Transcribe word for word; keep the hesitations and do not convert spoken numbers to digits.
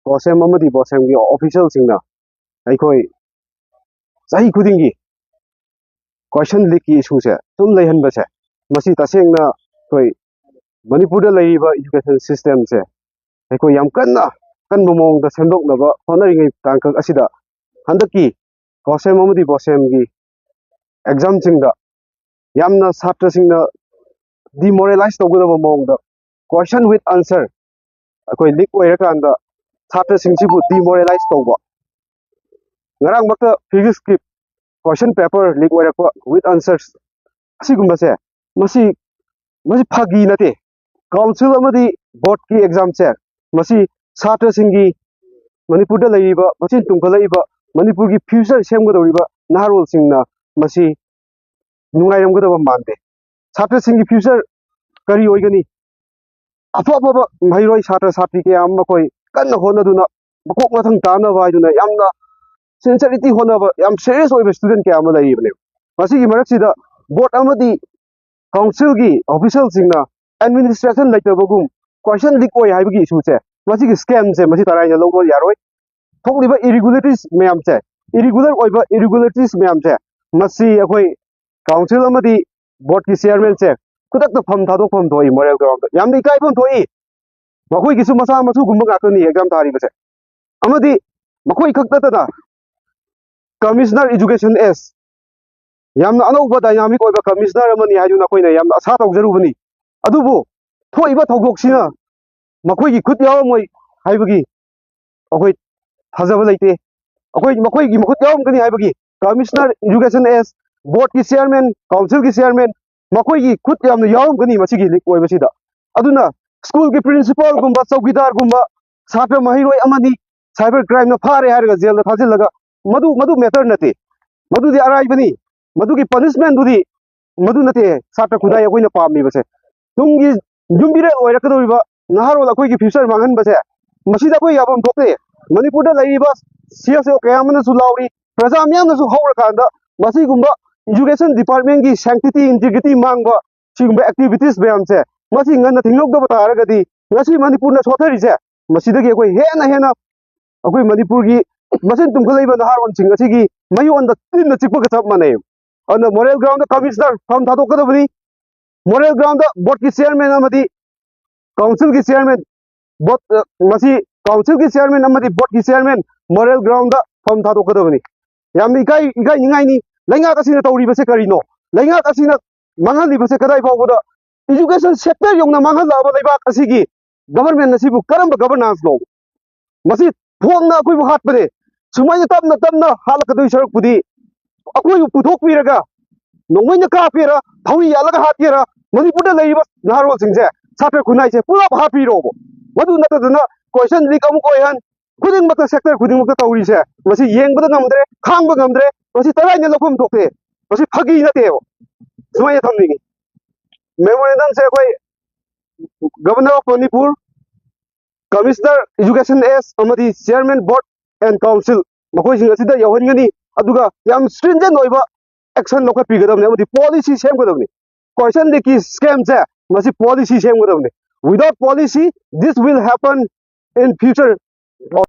ꯀꯣꯁꯦꯝ ꯑꯃꯗꯤ ꯕꯣꯁꯦꯝꯒꯤ ꯑꯣꯐꯤꯁꯤꯌꯦꯜꯁꯤꯡꯅ ꯑꯩꯈꯣꯏ ꯆꯍꯤ ꯈꯨꯗꯤꯡꯒꯤ ꯀꯣꯏꯁꯟ ꯂꯤꯛꯀꯤ ꯏꯁꯨꯁꯦ ꯁꯨꯝ ꯂꯩꯍꯟꯕꯁꯦ, ꯃꯁꯤ ꯇꯁꯦꯡꯅ ꯑꯩꯈꯣꯏ ꯃꯅꯤꯄꯨꯔꯗ ꯂꯩꯔꯤꯕ ꯏꯗꯨꯀꯦꯁꯟ ꯁꯤꯁꯇꯦꯝꯁꯦ ꯑꯩꯈꯣꯏ ꯌꯥꯝ ꯀꯟꯅ ꯀꯟꯕ ꯃꯑꯣꯡꯗ ꯁꯦꯝꯗꯣꯛꯅꯕ ꯍꯣꯠꯅꯔꯤꯉꯩ ꯇꯥꯡꯀꯛ ꯑꯁꯤꯗ ꯍꯟꯗꯛꯀꯤ ꯀꯣꯁꯦꯝ ꯑꯃꯗꯤ ꯕꯣꯁꯦꯝꯒꯤ ꯑꯦꯛꯖꯥꯝꯁꯤꯡꯗ ꯌꯥꯝꯅ ꯁꯥꯇ꯭ꯔꯁꯤꯡꯅ ꯗꯤꯃꯣꯔꯦꯂꯥꯏꯁ ꯇꯧꯒꯗꯕ ꯃꯑꯣꯡꯗ ꯀꯣꯏꯁꯟ ꯋꯤꯠ ꯑꯟꯁꯔ ꯑꯩꯈꯣꯏ ꯂꯤꯛ ꯑꯣꯏꯔꯀꯥꯟꯗ ꯁꯥꯇ꯭ꯔꯁꯤꯡꯁꯤꯕꯨ ꯗꯤꯃꯣꯔꯦꯂꯥꯏꯁ ꯇꯧꯕ, ꯉꯔꯥꯡꯃꯛꯇ ꯐꯤꯖꯤꯛꯁꯀꯤ ꯀꯣꯏꯁꯟ ꯄꯦꯄꯔ ꯂꯤꯛ ꯑꯣꯏꯔꯛꯄ ꯋꯤꯠ ꯑꯟꯁꯔꯁ ꯑꯁꯤꯒꯨꯝꯕꯁꯦ, ꯃꯁꯤ ꯃꯁꯤ ꯐꯥꯒꯤ ꯅꯠꯇꯦ꯫ ꯀꯥꯎꯟꯁꯤꯜ ꯑꯃꯗꯤ ꯕꯣꯔꯗꯀꯤ ꯑꯦꯛꯖꯥꯝꯁꯦ ꯃꯁꯤ ꯁꯥꯇ꯭ꯔꯁꯤꯡꯒꯤ, ꯃꯅꯤꯄꯨꯔꯗ ꯂꯩꯔꯤꯕ ꯃꯆꯤꯟ ꯇꯨꯝꯈꯠꯂꯛꯏꯕ ꯃꯅꯤꯄꯨꯔꯒꯤ ꯐ꯭ꯌꯨꯆꯔ ꯁꯦꯝꯒꯗꯧꯔꯤꯕ ꯅꯍꯥꯔꯣꯜꯁꯤꯡꯅ ꯃꯁꯤ ꯅꯨꯡꯉꯥꯏꯔꯝꯒꯗꯕ ꯃꯥꯟꯗꯦ꯫ ꯁꯥꯇ꯭ꯔꯁꯤꯡꯒꯤ ꯐ꯭ꯌꯨꯆꯔ ꯀꯔꯤ ꯑꯣꯏꯒꯅꯤ? ꯑꯐ ꯑꯐꯕ ꯃꯍꯩꯔꯣꯏ ꯁꯥꯇ꯭ꯔ ꯁꯥꯇ꯭ꯔꯤ ꯀꯌꯥ ꯑꯃ ꯃꯈꯣꯏ ꯀꯟꯅ ꯍꯣꯠꯅꯗꯨꯅ ꯃꯀꯣꯛ ꯃꯊꯪ ꯇꯥꯅꯕ ꯍꯥꯏꯗꯨꯅ ꯌꯥꯝꯅ ꯁꯤꯟꯁꯔꯤꯇꯤ ꯍꯣꯠꯅꯕ ꯌꯥꯝ ꯁꯦꯔꯤꯌꯁ ꯑꯣꯏꯕ ꯁ꯭ꯇꯨꯗꯦꯟ ꯀꯌꯥ ꯑꯃ ꯂꯩꯔꯤꯕꯅꯦꯕ꯫ ꯃꯁꯤꯒꯤ ꯃꯔꯛꯁꯤꯗ ꯕꯣꯔꯗ ꯑꯃꯗꯤ ꯀꯥꯎꯟꯁꯤꯜꯒꯤ ꯑꯣꯐꯤꯁꯤꯌꯦꯜꯁꯤꯡꯅ ꯑꯦꯗꯃꯤꯅꯤꯁꯇ꯭ꯔꯦꯁꯟ ꯂꯩꯇꯕꯒꯨꯝ ꯀꯣꯏꯁꯟ ꯂꯤꯛ ꯑꯣꯏ ꯍꯥꯏꯕꯒꯤ ꯏꯁꯨꯁꯦ, ꯃꯁꯤꯒꯤ ꯁ꯭ꯀꯦꯝꯁꯦ ꯃꯁꯤ ꯇꯔꯥꯏꯅ ꯂꯧꯕ ꯌꯥꯔꯣꯏ꯫ ꯊꯣꯛꯂꯤꯕ ꯏꯔꯤꯒꯨꯂꯔꯤꯇꯤꯁ ꯃꯌꯥꯝꯁꯦ, ꯏꯔꯤꯒꯨꯂꯔ ꯑꯣꯏꯕ ꯏꯔꯤꯒꯨꯂꯔꯤꯇꯤꯁ ꯃꯌꯥꯝꯁꯦ, ꯃꯁꯤ ꯑꯩꯈꯣꯏ ꯀꯥꯎꯟꯁꯤꯜ ꯑꯃꯗꯤ ꯕꯣꯔꯗꯀꯤ ꯆꯤꯌꯔꯃꯦꯟꯁꯦ ꯈꯨꯗꯛꯇ ꯐꯝ ꯊꯥꯗꯣꯛꯐꯝ ꯊꯣꯛꯏ, ꯃꯣꯔꯦꯜ ꯒ꯭ꯔꯥꯎꯟꯗ꯫ ꯌꯥꯝꯅ ꯏꯀꯥꯏꯐꯝ ꯊꯣꯛꯏ꯫ ꯃꯈꯣꯏꯒꯤꯁꯨ ꯃꯆꯥ ꯃꯁꯨꯒꯨꯝꯕ ꯉꯥꯛꯇꯅꯤ ꯑꯦꯛꯖꯥꯝ ꯊꯥꯔꯤꯕꯁꯦ꯫ ꯑꯃꯗꯤ ꯃꯈꯣꯏ ꯈꯛ ꯅꯠꯇꯅ ꯀꯃꯤꯁꯅꯔ ꯏꯗꯨꯀꯦꯁꯟ ꯑꯦꯁ, ꯌꯥꯝꯅ ꯑꯅꯧꯕ ꯗꯥꯏꯅꯥꯃꯤꯛ ꯑꯣꯏꯕ ꯀꯃꯤꯁꯅꯔ ꯑꯃꯅꯤ ꯍꯥꯏꯗꯨꯅ ꯑꯩꯈꯣꯏꯅ ꯌꯥꯝꯅ ꯑꯁꯥ ꯇꯧꯖꯔꯨꯕꯅꯤ꯫ ꯑꯗꯨꯕꯨ ꯊꯣꯛꯏꯕ ꯊꯧꯗꯣꯛꯁꯤꯅ ꯃꯈꯣꯏꯒꯤ ꯈꯨꯠ ꯌꯥꯎꯔꯝꯃꯣꯏ ꯍꯥꯏꯕꯒꯤ ꯑꯩꯈꯣꯏ ꯊꯥꯖꯕ ꯂꯩꯇꯦ꯫ ꯑꯩꯈꯣꯏ ꯃꯈꯣꯏꯒꯤ ꯃꯈꯨꯠ ꯌꯥꯎꯔꯝꯒꯅꯤ ꯍꯥꯏꯕꯒꯤ ꯀꯃꯤꯁꯅꯔ ꯏꯗꯨꯀꯦꯁꯟ ꯑꯦꯁ, ꯕꯣꯔꯗꯀꯤ ꯆꯤꯌꯔꯃꯦꯟ, ꯀꯥꯎꯟꯁꯤꯜꯒꯤ ꯆꯤꯌꯔꯃꯦꯟ, ꯃꯈꯣꯏꯒꯤ ꯈꯨꯠ ꯌꯥꯝꯅ ꯌꯥꯎꯔꯝꯒꯅꯤ ꯃꯁꯤꯒꯤ ꯂꯤꯛ ꯑꯣꯏꯕꯁꯤꯗ꯫ ꯑꯗꯨꯅ ꯁ꯭ꯀꯨꯜꯒꯤ ꯄ꯭ꯔꯤꯟꯁꯤꯄꯥꯜꯒꯨꯝꯕ, ꯆꯧꯀꯤꯗꯥꯔꯒꯨꯝꯕ, ꯁꯥꯇ꯭ꯔ ꯃꯍꯩꯔꯣꯏ ꯑꯃꯅꯤ ꯁꯥꯏꯕꯔ ꯀ꯭ꯔꯥꯏꯝꯅ ꯐꯥꯔꯦ ꯍꯥꯏꯔꯒ ꯖꯦꯜꯗ ꯊꯥꯖꯤꯜꯂꯒ, ꯃꯗꯨ, ꯃꯗꯨ ꯃꯦꯇꯔ ꯅꯠꯇꯦ꯫ ꯃꯗꯨꯗꯤ ꯑꯔꯥꯏꯕꯅꯤ꯫ ꯃꯗꯨꯒꯤ ꯄꯅꯤꯁꯃꯦꯟꯗꯨꯗꯤ ꯃꯗꯨ ꯅꯠꯇꯦ ꯁꯥꯇ꯭ꯔ ꯈꯨꯟꯅꯥꯏ ꯑꯩꯈꯣꯏꯅ ꯄꯥꯝꯃꯤꯕꯁꯦ꯫ ꯇꯨꯡꯒꯤ ꯌꯨꯝꯕꯤꯔꯦꯜ ꯑꯣꯏꯔꯛꯀꯗꯧꯔꯤꯕ ꯅꯍꯥꯔꯣꯜ ꯑꯩꯈꯣꯏꯒꯤ ꯐ꯭ꯌꯨꯆꯔ ꯃꯥꯡꯍꯟꯕꯁꯦ, ꯃꯁꯤꯗ ꯑꯩꯈꯣꯏ ꯌꯥꯐꯝ ꯊꯣꯛꯇꯦ꯫ ꯃꯅꯤꯄꯨꯔꯗ ꯂꯩꯔꯤꯕ ꯁꯤ ꯑꯦꯁ ꯑꯣ ꯀꯌꯥ ꯑꯃꯅꯁꯨ ꯂꯥꯎꯔꯤ, ꯄ꯭ꯔꯖꯥ ꯃꯤꯌꯥꯝꯅꯁꯨ ꯍꯧꯔꯀꯥꯟꯗ ꯃꯁꯤꯒꯨꯝꯕ ꯏꯗꯨꯀꯦꯁꯟ ꯗꯤꯄꯥꯔꯠꯃꯦꯟꯒꯤ ꯁꯦꯡꯇꯤꯇꯤ, ꯏꯟꯇꯤꯒ꯭ꯔꯤꯇꯤ ꯃꯥꯡꯕ ꯁꯤꯒꯨꯝꯕ ꯑꯦꯛꯇꯤꯚꯤꯇꯤꯁ ꯃꯌꯥꯝꯁꯦ ꯃꯁꯤ ꯉꯟꯅ ꯊꯤꯡꯗꯣꯛꯇꯕ ꯇꯥꯔꯒꯗꯤ ꯉꯁꯤ ꯃꯅꯤꯄꯨꯔꯅ ꯁꯣꯊꯔꯤꯁꯦ ꯃꯁꯤꯗꯒꯤ ꯑꯩꯈꯣꯏ ꯍꯦꯟꯅ ꯍꯦꯟꯅ ꯑꯩꯈꯣꯏ ꯃꯅꯤꯄꯨꯔꯒꯤ ꯃꯆꯤꯟ ꯇꯨꯝꯈꯠꯂꯛꯏꯕ ꯅꯍꯥꯔꯣꯟꯁꯤꯡ ꯑꯁꯤꯒꯤ ꯃꯌꯣꯟꯗ ꯇꯤꯟꯅ ꯆꯤꯛꯄꯒ ꯆꯞ ꯃꯥꯟꯅꯩ꯫ ꯑꯗꯨꯅ moral ground commissioner ꯐꯝ ꯊꯥꯗꯣꯛꯀꯗꯕꯅꯤ, moral ground boardꯀꯤ chairman ꯑꯃꯗꯤ councilꯒꯤ chairman, board ꯃꯁꯤ councilꯒꯤ chairman ꯑꯃꯗꯤ boardꯀꯤ chairman moral ground ꯐꯝ ꯊꯥꯗꯣꯛꯀꯗꯕꯅꯤ꯫ ꯌꯥꯝꯅ ꯏꯀꯥꯏ ꯏꯀꯥꯏꯅꯤꯡꯉꯥꯏꯅꯤ꯫ ꯂꯩꯉꯥꯛ ꯑꯁꯤꯅ ꯇꯧꯔꯤꯕꯁꯦ ꯀꯔꯤꯅꯣ? ꯂꯩꯉꯥꯛ ꯑꯁꯤꯅ ꯃꯥꯡꯍꯜꯂꯤꯕꯁꯦ ꯀꯗꯥꯏ ꯐꯥꯎꯕꯗ? Education sector ꯌꯧꯅ ꯃꯥꯡꯍꯜꯂꯛꯑꯕ ꯂꯩꯕꯥꯛ ꯑꯁꯤꯒꯤ government ꯑꯁꯤꯕꯨ ꯀꯔꯝꯕ governanceꯅꯣ? ꯃꯁꯤ ꯊꯣꯡꯅ ꯑꯩꯈꯣꯏꯕꯨ ꯍꯥꯠꯄꯅꯦ꯫ ꯁꯨꯃꯥꯏꯅ ꯇꯞꯅ ꯇꯞꯅ ꯍꯥꯠꯂꯛꯀꯗꯣꯏ ꯁꯔꯨꯛꯄꯨꯗꯤ ꯑꯩꯈꯣꯏꯕꯨ ꯄꯨꯊꯣꯛꯄꯤꯔꯒ ꯅꯣꯡꯃꯩꯅ ꯀꯥꯞꯀꯦꯔꯥ, ꯊꯧꯔꯤ ꯌꯥꯜꯂꯒ ꯍꯥꯠꯀꯦꯔꯥ, ꯃꯅꯤꯄꯨꯔꯗ ꯂꯩꯔꯤꯕ ꯅꯍꯥꯔꯣꯜꯁꯤꯡꯁꯦ, ꯁꯥꯇ꯭ꯔ ꯈꯨꯟꯅꯥꯏꯁꯦ ꯄꯨꯂꯞ ꯍꯥꯠꯄꯤꯔꯣꯕ꯫ ꯃꯗꯨ ꯅꯠꯇꯗꯅ question leak ꯑꯃꯨꯛ ꯑꯣꯏꯍꯟ, ꯈꯨꯗꯤꯡꯃꯛꯇ, sector ꯈꯨꯗꯤꯡꯃꯛꯇ ꯇꯧꯔꯤꯁꯦ, ꯃꯁꯤ ꯌꯦꯡꯕꯗ ꯉꯝꯗ꯭ꯔꯦ, ꯈꯥꯡꯕ ꯉꯝꯗ꯭ꯔꯦ꯫ ꯃꯁꯤ ꯇꯔꯥꯏꯅ ꯂꯧꯐꯝ ꯊꯣꯛꯇꯦ꯫ ꯃꯁꯤ ꯐꯥꯒꯤ ꯅꯠꯇꯦꯕ꯫ ꯁꯨꯃꯥꯏꯅ ꯊꯝꯅꯤꯡꯉꯤ꯫ Memorandumꯁꯦ ꯑꯩꯈꯣꯏ Governor of Manipur, Commissioner Education S ꯑꯃꯗꯤ Chairman Board and Council, ꯃꯈꯣꯏꯁꯤꯡ ꯑꯁꯤꯗ ꯌꯧꯍꯟꯒꯅꯤ꯫ ꯑꯗꯨꯒ ꯌꯥꯝ stringent ꯑꯣꯏꯕ action ꯂꯧꯈꯠꯄꯤꯒꯗꯕꯅꯤ ꯑꯃꯗꯤ policy ꯁꯦꯝꯒꯗꯕꯅꯤ꯫ Question leakꯀꯤ scamꯁꯦ, ꯃꯁꯤ policy ꯁꯦꯝꯒꯗꯕꯅꯤ꯫ Without policy, this will happen in future.